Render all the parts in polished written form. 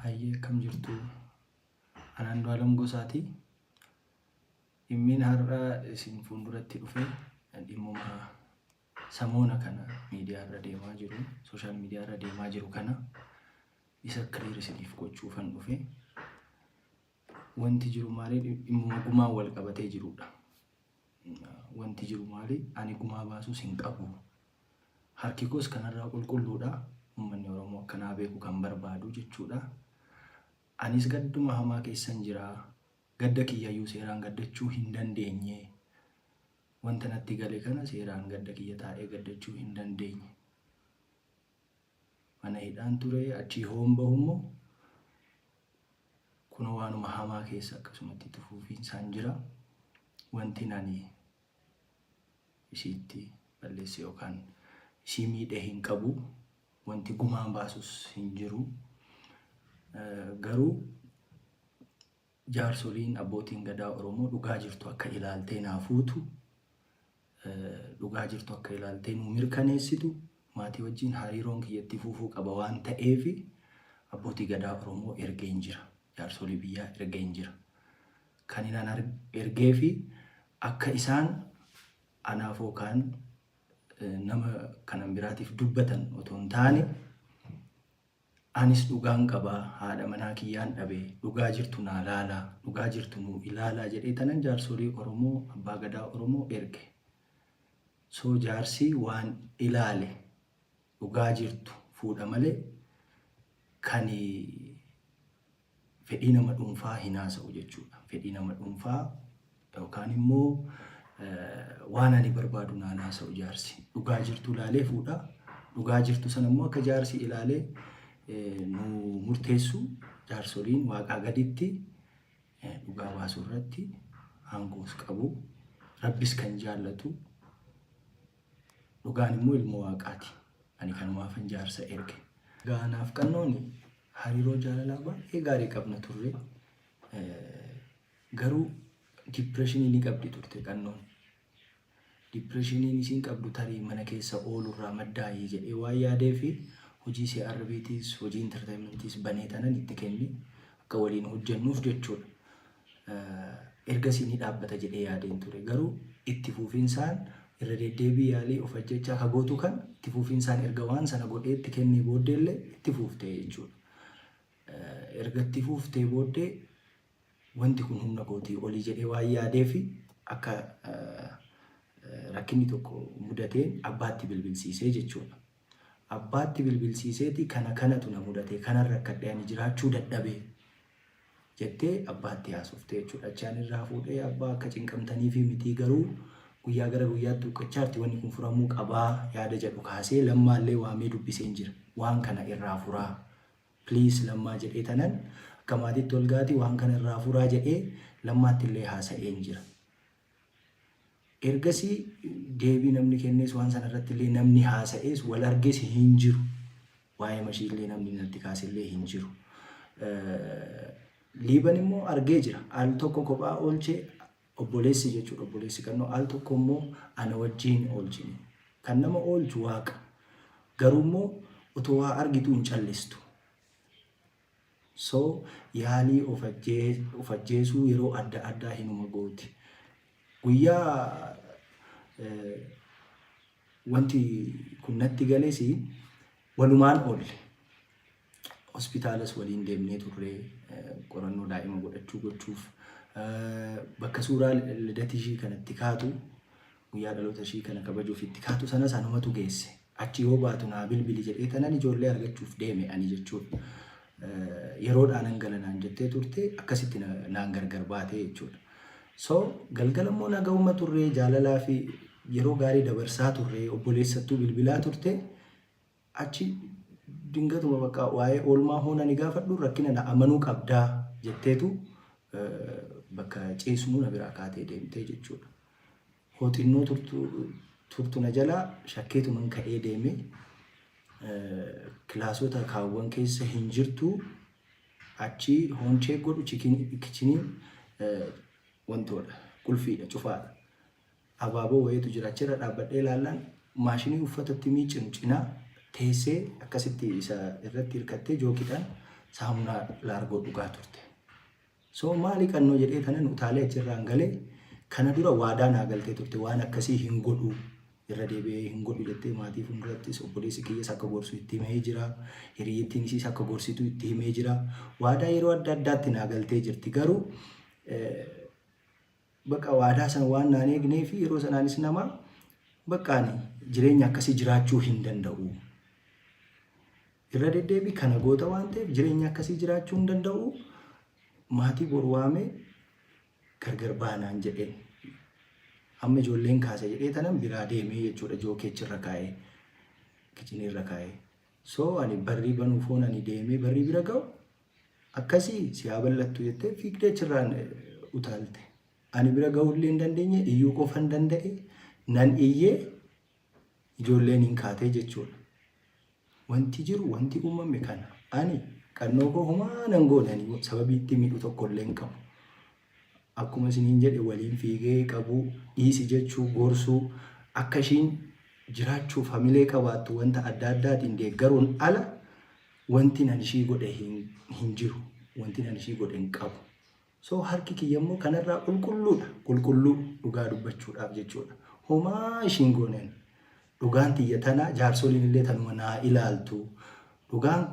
Hayyee, akkam jirtu? Ani Andu'aalam Gosaati. Dhimmiin har'a isin fuulduratti dhufe dhimmuma samoona kana miidiyaa irra deemaa jiru, social media irra deemaa jiru kana isa clear isiniif gochuufan dhufe. Wanti jiru maali? Dhimmuma gumaan wal qabatee jirudha. Wanti jiru maali? Ani gumaa baasuus hin qabu. Harki koos kanarraa qulqulluudha. Uummanni Oromoo akkanaa beeku kan barbaadu jechuudha. Anis gadduma hamaa keessan jira. Gadda kiyyayyuu seeraan gaddachuu hin dandeenye. Wanta natti gale kana seeraan gadda kiyya taa'ee gaddachuu hin dandeenye. Mana hidhaan ture, achii hoon bahu immoo kunoo waanuma hamaa keessa akkasumatti itti fufiinsaan jira. Wanti ani isiitti balleesse yookaan isii miidhe hin qabu. Wanti gumaan baasus hin jiru. Garuu jaarsoliin, abbootiin gadaa Oromoo dhugaa jirtu akka ilaaltee naa fuutu, dhugaa jirtu akka ilaaltee nuu mirkaneessitu, maatii wajjin hariiroon kiyya itti fufuu qaba waan ta'eef abbootii gadaa Oromoo ergeen jira. Jaarsolii biyyaa ergeen jira. Kan inni ergee fi akka isaan anaaf yookaan nama kanan biraatiif dubbatan otoo hin taane, anis dhugaan qabaa, haadha manaa kiyyaan dhabe, dhugaa jirtu naa laalaa, dhugaa jirtu nuu ilaalaa jedhee tanan jaarsolii Oromoo, abbaa gadaa Oromoo erge. So jaarsi waan ilaale dhugaa jirtu fuudha malee kan fedhii nama dhuunfaa hin haasa'u jechuudha. Fedhii nama dhuunfaa yookaan immoo waan ani barbaadu naan haasa'u jaarsi. Dhugaa jirtu ilaalee fuudha. Dhugaa jirtu sana immoo akka jaarsi ilaalee nu murteessu, jaarsoliin waaqaa gaditti dhugaa baasuu irratti aangoos qabu. Rabbis kan jaallatu, dhugaan immoo ilma waaqaati. Ani kanumaafan jaarsa erge. Egaa anaaf Qannoon hariiroo jaalalaa baay'ee gaarii qabna turre. Garuu depressionii ni qabdi turte Qannoon. Depressioniin isiin qabdu tarii mana keessa oolurraa maddaayii jedhee waan yaadee fi hojii CRBtis, hojii entertainmentiis banee tanan itti kenne, akka waliin hojjennuuf jechuudha. Ergasii ni dhaabbata jedhee yaadeen ture. Garuu itti fufinsaan irra deddeebii yaalii of ajjechaa ka gootu kan itti fufinsaan erga waan sana godhee itti kennee booddeellee itti fuuftee jechuudha. Erga itti fuuftee booddee wanti kun humna kootii olii jedhee waan yaadee fi akka rakkinni tokko mudateen abbaatti bilbilsiisee jechuudha. Abbaatti bilbilsiiseeti, kana kanatu na mudate, kanan rakkadhe, ani jiraachuu dadhabe jettee abbaatti haasoftee jechuudha. Achaan irraa fuudhee, abbaa akka cinqamtaniifi mitii, garuu guyyaa gara guyyaatti huqqachaarti, wanni kun furamuu qabaa yaada jedhu kaasee Lammaallee waamee dubbiseen jira. Waan kana irraa furaa. Please Lammaa jedhee tanan akka maatiitti ol gaati waan kana irraa furaa jedhee Lammaatti illee haasa'een jira. Ergasii deebii namni kennees, waan sana irratti illee namni haasa'ees, wal arges hin jiru. Waa'ee mashii illee namni natti kaase illee hin jiru. Liiban immoo argee jira. Al tokko kophaa oolchee obboleessi jechuudha. Obboleessi Qannoo al tokko immoo ana wajjin oolchine. Kan nama oolchu Waaqa. Garuu immoo otoo waa argituu hin callistu. So yaalii of ajjeesuu yeroo adda addaa hinuma gooti. Guyyaa wanti kun natti gales walumaan oolle. Hospitaalas waliin deemnee turre, qorannoo daa'ima godhachuu gochuuf, bakka suuraa lidata ishii kanatti kaatu, guyyaa dhaloota ishii kana kabajuuf itti kaatu sanas anumatu geesse. Achi yoo baatu naa bilbili jedhee tanan ijoollee argachuuf deeme ani jechuudha. Yeroodhaan nan gala naan jettee turte, akkasitti naan gargar baatee jechuudha. So galgala immoo nagahuma turre, jaalalaa fi yeroo gaarii dabarsaa turre, obboleessattuu bilbilaa turte. Achi dingatuma bakka waa'ee oolmaa hoona ni gaafadhu, rakkina na amanuu qabdaa jetteetu bakka ciisnu na biraa kaatee deemtee jechuudha. Hoo xinnoo turtu na jalaa shakkeetuman ka'ee deeme, kilaasota kaawwan keessa hin jirtu. Achi hoonchee godhu kichiniin wantoodha, qulfiidha, cufaadha. Abaaboo wayiitu jira, achirra dhaabbadhee ilaallaan maashinii uffata itti miicinu cinaa teessee akkasitti isa irratti hirkattee jookiidhaan Saamunaa laargoo dhugaa turte. So maali qannoo jedhee kanan utaalee achirraan galee, kana dura waadaa naa galtee turte, waan akkasii hin godhu, irra deebi'ee hin godhu jettee. Maatii fuuldurattis obboleessi kiyyas akka gorsu itti himee jira. Hiriyyittiin isiis akka gorsitu itti himee jira. Waadaa yeroo adda addaatti naa galtee jirti. Garuu bakka waadaa sana waan naan eegnee fi yeroo sanaanis nama bakka ani jireenya akkasii jiraachuu hin danda'u. Irra deddeebii kana goota waan ta'eef jireenya akkasii jiraachuu hin danda'u. Maatii boru waamee gargar baanaan jedheen. Amma ijoolleen kaasa jedhee tanan biraa deemee jechuudha, jookeechirra kaa'ee, kitcheniirra kaa'ee. So ani barrii banuu foon ani deemee barrii bira ga'u, akkasii si haa bal'attu jettee fiigdee achirraan utaalte. Ani bira ga'uu illee hin dandeenye, iyyuu qofa hin danda'e, nan iyyee, ijoolleen hin kaatee jechuudha. Wanti jiru, wanti uumame kana. Ani qannoo koo homaa nan goone, ani sababii itti miidhu tokko illee hin qabu. Akkuma isiniin jedhe, waliin fiigee qabuu, dhiisi jechuu, gorsuu, akka ishiin jiraachuuf hamilee qabaattu wanta adda addaatiin deeggaruun ala wanti nan ishii godhe hin jiru. Wanti nan ishii godhe hin qabu. So harki kiyya immoo kanarraa qulqulluudha. Qulqulluu dhugaa dubbachuudhaaf jechuudha. Homaa ishiin gooneen. Dhugaan tiyya tana, jaarsoliin illee tanuma naa ilaaltu. Dhugaan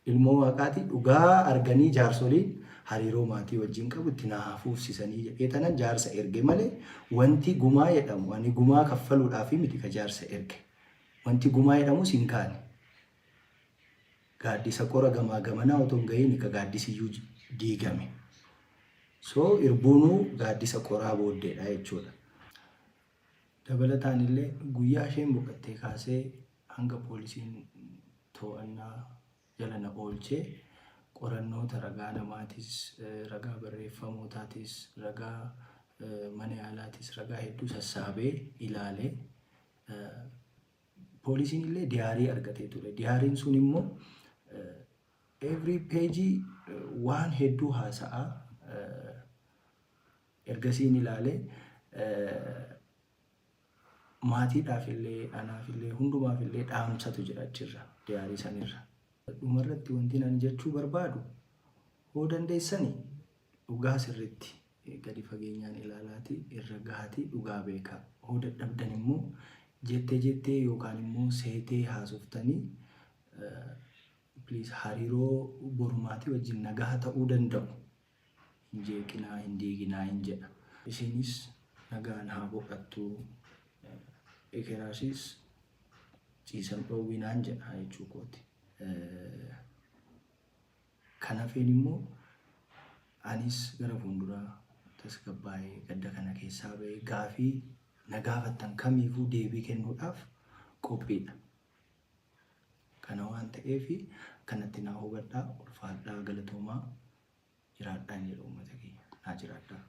ilmoo waaqaati, dhugaa arganii jaarsoliin hariiroo maatii wajjin qabu itti naa hafuufsisanii jedhee tanan jaarsa erge malee, wanti gumaa jedhamu, ani gumaa kaffaluudhaaf miti ka jaarsa erge. Wanti gumaa jedhamus hin kaane. Gaaddisa qora gamaa gamanaa otoo hin gahiin ka gaaddisiyyuu diigame. So irbuunuu gaaddisa qoraa booddeedha jechuudha. Dabalataan illee guyyaa isheen boqottee kaasee hanga poolisiin to'annaa jala na oolchee qorannoota ragaa namaatis, ragaa barreeffamootaatis, ragaa mana yaalaatis, ragaa hedduu sassaabee ilaalee, poolisiin illee diary argatee ture. Diaryn sun immoo every page waan hedduu haasa'a. Ergasiin ilaalee maatiidhaaf illee, anaaf illee, hundumaaf illee dhaamsatu jira achirra, diary sanirra. Dhumarratti wanti ani jechuu barbaadu, hoo dandeessani dhugaa sirritti gadi fageenyaan ilaalaati irra gahatii dhugaa beekaa. Hoo dadhabdan immoo jettee jettee yookaan immoo seetee haasoftanii, please, hariiroo boru maatii wajjin nagaa ta'uu danda'u hin jeeqinaa, hin diiginaa hin jedha. Isinis nagaan haa boqattu, ekeraasis ciisan dhoowwinaan jedha jechuu kooti. Kan hafeen immoo anis gara fuulduraa tasgabbaa'ee gadda kana keessaa ba'ee gaafii na gaafattan kamiifuu deebii kennuudhaaf qophiidha. Kana waan ta'eef kanatti naa hubadhaa, ulfaadhaa, galatoomaa, jiraadhaan jedha uummata keenya. Naa jiraadhaa.